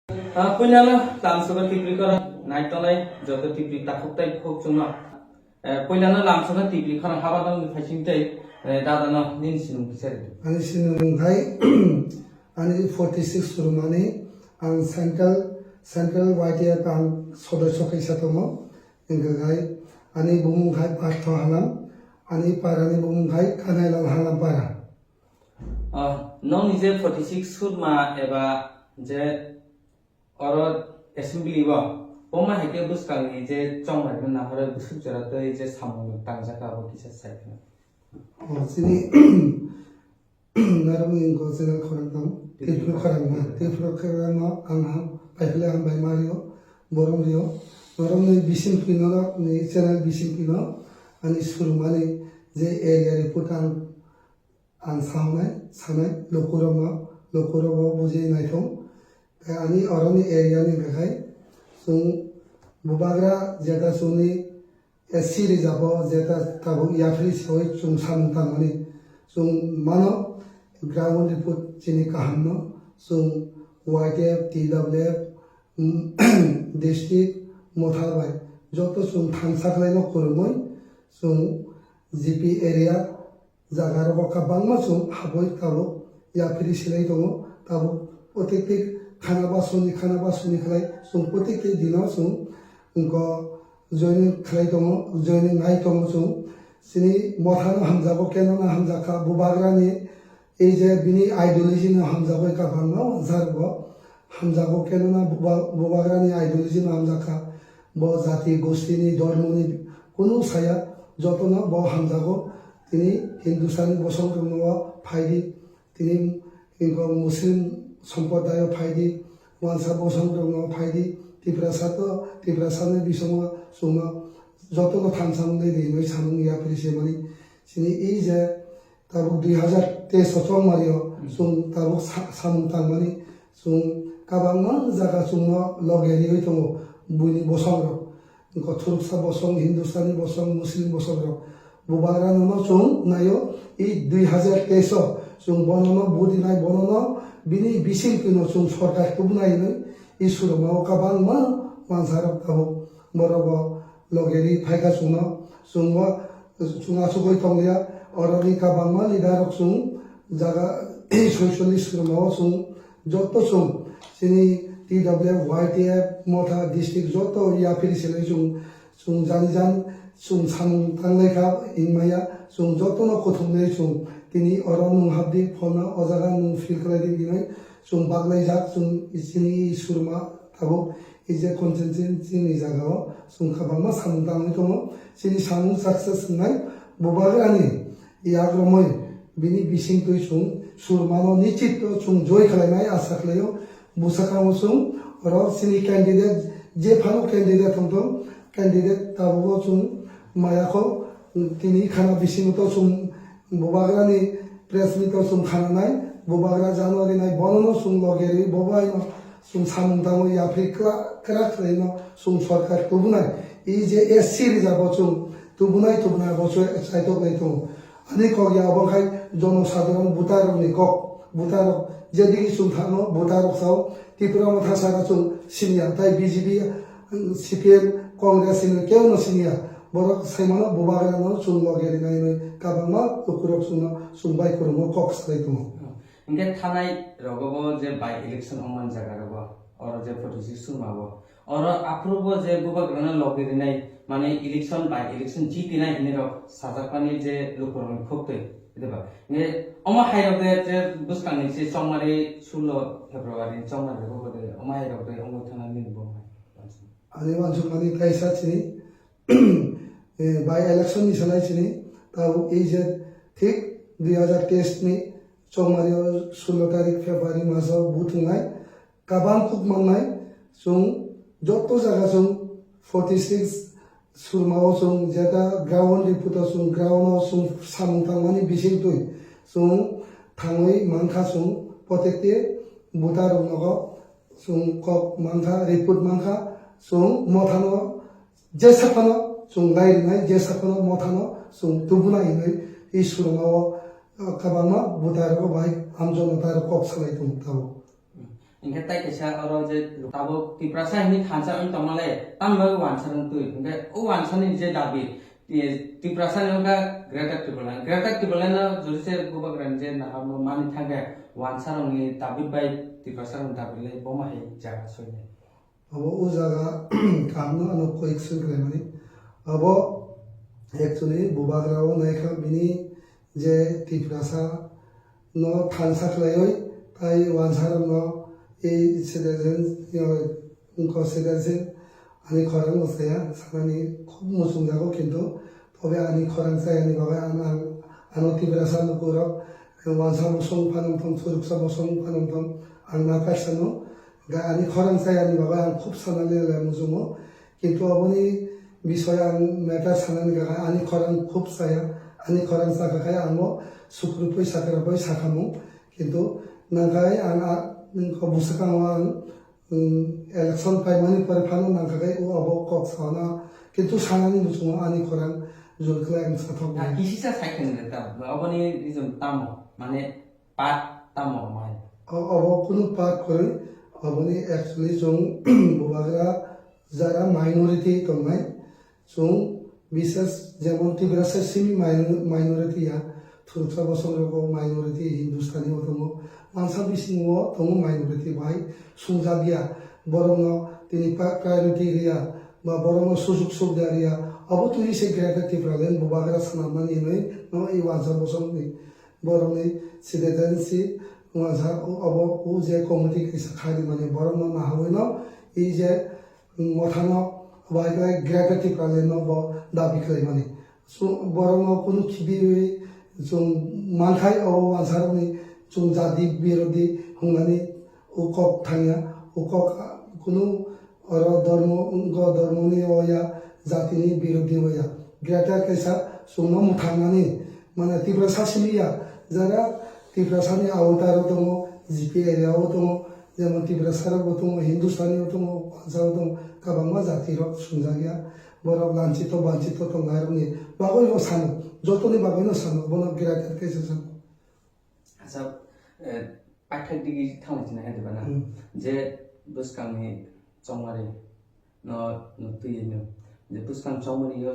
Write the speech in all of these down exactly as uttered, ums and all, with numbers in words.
Ah, puilano lamsogo tipri khorang naitonai joto tipri takhuk tai khuk chwngno. Eh, puilano lamsogo tipri khorang haba dongni phaising tei, eh, dadano nini sinung kisari. Ani sinung hai, ani forty six surumani, ang central, central Y T F ang sodosyo kaisa tongo. Hingkha hai, ani bumung hai Partho Halam, ani parani bumung hai Kanailal Halam para. Ah, nokni je forty six surma eba je oro assembly o, boma hai khe bwskangni je chongmani nahoro bwswk jora tei je samung tangjak abo kisa sai khna. O, chini narwkni wngkha channel khorang tong, Tripura khorang na, Tripura khorang no ang ham, paiphle hambai ma rio, borom rio, norokni bising pino ni channel bising pino, ani surumani je area report ang ang sanai, sanai, lukurokno, lukurokbo bujui naithok. Tei ani oroni area ni hwnkha khai, chwng bubagra jeta chwngni S C rijabo jeta tabuk yapri seui chwng samung tangmani. Chwng mano ground report chini kahamno, chwng Y T F, T W F, mm, district, motha bai joto chwng thansa khlaino kwrwngwi chwng G P area, jaga rogo kwbangma chwng habwi tabuk yapri silai tongo. Tabuk protekti khana basuni, khana basuni khlai chwng protekti dino chwng wngkha joining khlai tongo, joining nai tongo chwng. Chini mothano hamjago, kenona hamjakha, bubagrani ei je bini ideology no hamjagwi kwbangma uansargo hamjago, kenona buba-, bubagrani ideology no hamjakha. Bo jati, gostini, dhormoni kunu saya, jotono bo hamjago. Tini Hindustani bosong rokno phaidi, tini inko Muslim somprodayo phaidi, wansa bosong rokno phaidi, Tiprasa to, Tiprasani bisingo chwngno jotono thansa wngwi rinwi samung yapri se mani. Chini ei je tabuk dui hazar teis o chongmario chwng tabuk sa-, samung tangmani chwng kwbangma jaga chwngno loge riwi tongo buini bosongrok. Wngkha thuruksa bosong, Hindustani bosong, Muslim bosongrok. Bubagrano no chwng naio, i dui hazar teis o chwng bonono vote rinai, bonono bini bising twino chwng sorkar tubunai hinwi i surumao kwbangma wansarok tabuk borogo loge ri phaikha chwngno. Chwngbo chwng achugwi tonglia, oroni kwbangma leader rok chwng jaga soicholish kwrwngmao chwng joto chwng chini T W F, Y T F, Motha district joto yapri selai chwng, chwng jani jan chwng samung tanglai kha hinmaya, chwng jotono kuthumnai chwng tini oro nwng habdi pholna o jaga nwng feel khlai di hinwi chwng baglai jak chwng chini surma tabuk. Ei je constituency ni jaga o chwng kwbangma samung tangwi tongo. Chini samung success wngnai bubagrani yak romwi bini bising twi chwng surmano nichit o chwng joi khlainai asa khlaio. Bwsakang o chwng oro chini candidate je phano candidate wng tong, candidate tabuk o chwng maya kho tini khana bisingo to chwng bubagrani press meet o chwng khananai, bubagra January nai bonono chwng loge ri bo bai no chwng samung tangwi yapri kla-, kwrak khlaino chwng sorkar tubunai. E J S C rijabo chwng tubunai, tubunai bo chwng chaitok nai tongo. Ani kok ya obo khai jono sadharon butarokni kok, butarok jedigi chwng thangno butarok sao Tripura Motha saka chwng siniya, tai B J P, C P M, Congress hino keo no siniya. Borok saimano bubagrano chwng loge rinai hinwi kwbangma lukurok chwngno chwng bai kwrwngmo kok salai tongo. Hingke thanai rogo bo je by election ongmani jaga rogo, oro je forty six sumao, oro aphuru bo je bubagrano loge rinai, mane election by election jitinai hinwi rok sajakmani je lukurokni khuktwi, diba? Hingke omo hai rok de je bwskangni se chongmari sulo February ni chongmari rogo de omo hai rok de ongwi thangna nini bo hai. Ani uansukmani kaisa chini, eh, by election ni salai chini, tabuk ei je thik dui hazar teis ni chongmari o sulo tarik February maso vote wngnai, kabang kuk mangnai, chwng joto jaga chwng forty six surma o chwng jeta ground report o chwng ground o chwng samung tangmani bising twi chwng thangwi mankha chwng protekti voter rok nogo. Chwng kok mankha, report mankha, chwng mothano jesa phano chwng lai rinai, jesa phano mothano chwng tubuna hinwi i surungao, ah, kwbangma bwtairok bai amjokno tairok kok salai tongo tabuk. Hinkhe tai kaisa oro je tabuk Tiprasa hinwi thansa wng tongmale, tamni bagwi wansa wng twi. Hinkhe o wansani je dabi, Ti-, Tiprasa ni wngkha Greater Tipraland. Greater Tipraland no jodi se bubagrani je naharno mani thangkhe, wansarokni dabi bai Tiprasarokni dabi le bomo hai jaga soinai. Abo o jaga kahamno ano correction khlaimani. Abo actually bubagra o naikha bini je Tiprasa no thansa khlaiwi tai wansarokno ei citizen, wngkha citizen ani khorang no saya sanani khub muchungjago, kintu tobe ani khorang sayani bagwi ang, ang, ano Tiprasa lukurok wansa bosong phanang thong, thuruksa bosong phanang thong, ang naphar sano. Ga ani khorang sayani bagwi ang khub sanani le muchungo. Kintu aboni bisoi ang matter sanani kha, ani khorang khub saya, ani khorang sakha khai ang bo sukrupui sakrapui sakhamu. Kintu nangkhai ang a, nangkha bwswkango ang, um, election paimani pore phano nangkha khai o abo kok sana. Kintu sanani muchungo ani khorang jor khlai ang sathok. Na kisisa sai khen ta, aboni reason tamo, mane part tamo mai. O, obo kunu part kwrwi, oboni actually chwng bubagra jara minority tongnai, chwng bises jemon Tiprasa simi minor-, minority ya, thuruksa bosong rogo minority Hindustani o tongo, mansa bisingo tongo minority bai sungjakya, borokno tini pa-, priority riya, ba borokno sujuk subida riya, obo twi se Greater Tipraland bubagra swnamnani hinwi no i wansa bosongni borokni citizenship wngkha obo o je committee kaisa khaimani borokno naharwi no i je mothano bai khlai Greater Tipraland no bo dabi khlaimani. Borokno kunu khibiwi chwng mankhai obo wansarokni chwng jati birodhi hwnmani o kok thangya, o kok kunu oro dormo, wngkha dormoni oya, jatini birodhi oya. Greater kaisa chwngno mwthangnani, mane Tiprasa simi ya, jara Tiprasani outer o tongo, G P area o tongo, jemon Tiprasa rok bo tongo, Hindustani o tongo, Pansa o tongo, kwbangma jati rok swngjagya. Borok lanchito banchito tongnai rokni bagwi no sano, jotoni bagwi no sano, bono Greater kaisa sano. Asa, eh, paithak digi thangwi sinai hai diba na? Hmm. Je bwskangni chongmari no, no twi no. Je bwskang chongmari yo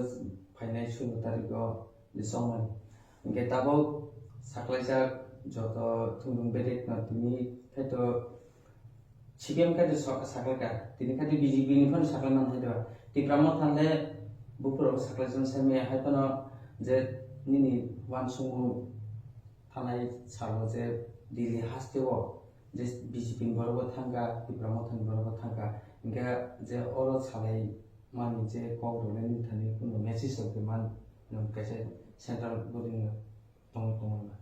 phainai sulo tarik o je chongmari. Hinkhe tabuk saklaijak joto thwngthwng bedek no tini khaito C P M khaito sa-, saklaikha. Tini khaito B J P ni phano saklai man hai diba. Tipra Motha le buphuru saklaijak sai maya hai phano je nini uansukmung thanai salo je Delhi haste o je B J P ni borok bo thangkha, Tipra Motha ni borok bo thangkha, hinkhe je oro salai mani je kok rwlai ni thani kunu message rok de man nwng kaisa central body no tongwi tongma.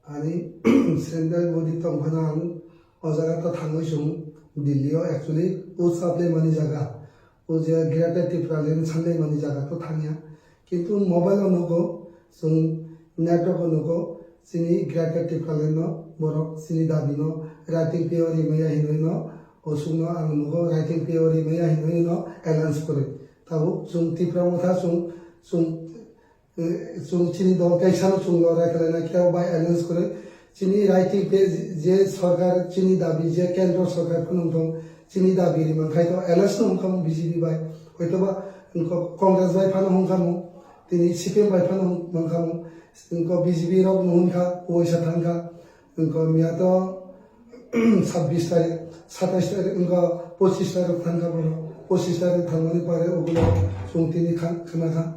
Ani central body tongphano ang o jaga to thangwi chwng Delhi o actually o supply mani jaga. O je Greater Tipraland sanlai mani jaga to thangya. Kintu mobile o nugo, chwng network o nugo, chini Greater Tipraland no borok chini dabi no writing paper rimaya hinwi no, o chwng no ang nugo writing paper rimaya hinwi no announce kwrwi. Tabuk chwng Tipra Motha chwng, chwng, eh, chwng chini dol kaisa no chwng lorai khlaina khe bai announce kwrwi. Chini writing page je sarkar chini dabi je kendro sarkar phano wngthong chini dabi ri mankhai to alliance no wngkha B J P bai. Hoitoba wngkha Congress bai phano wngkha mo, tini C P M bai phano wngkha mo, wngkha B J P rok no wngkha, uaisa thangkha, wngkha miya to sabbish tarik, satais tarik, wngkha pochis tarik thangkha bono, pochis tarik thangmani pore ugulo chwng tini kha-, khna kha.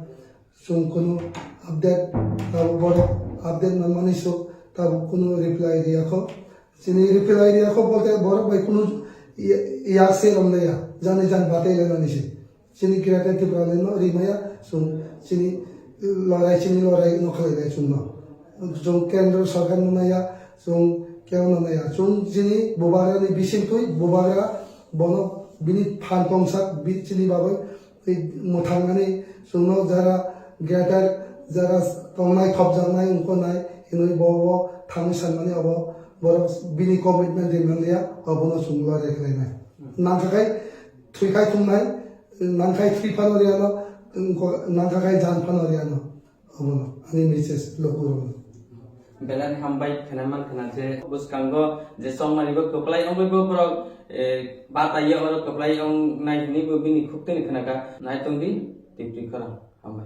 Chwng kunu update tabuk borok update manmani swk tabuk kunu reply riyakho. Chini reply riyakho bolte borok bai kunu ya-, yak se romlaiya, jani jan batai lainani se. Chini Greater Tipraland no rimaya chwng chini lorai chini lorai no khlai lai chwng no. Chwng kendro sarkar no naya, chwng kebo no naya. Chwng chini bubagra ni bising twi bubagra bono bini phan tongsak bi-, chini bagwi tei mwthangnani chwngno jara greater jara tongnai khopjaknai wngkoknai hinwi bo bo thangwi sanmani abo borok bini commitment ri manliya abono chwng lorai khlainai. Nangkhakhai thwikhai thwngnai, nangkhai thwi phano riyano, wngkok nangkhakhai jan phano riyano. Abono ani message lukurokno. Belai hambai khwna man khwna je bwskango je chongmani bo kwplai wngwi bo borok, eh, bata ye oro kwplai wngnai hwnwi bo bini khuk tini khwna kha. Nai tong di, twi twi khorang. Hambai.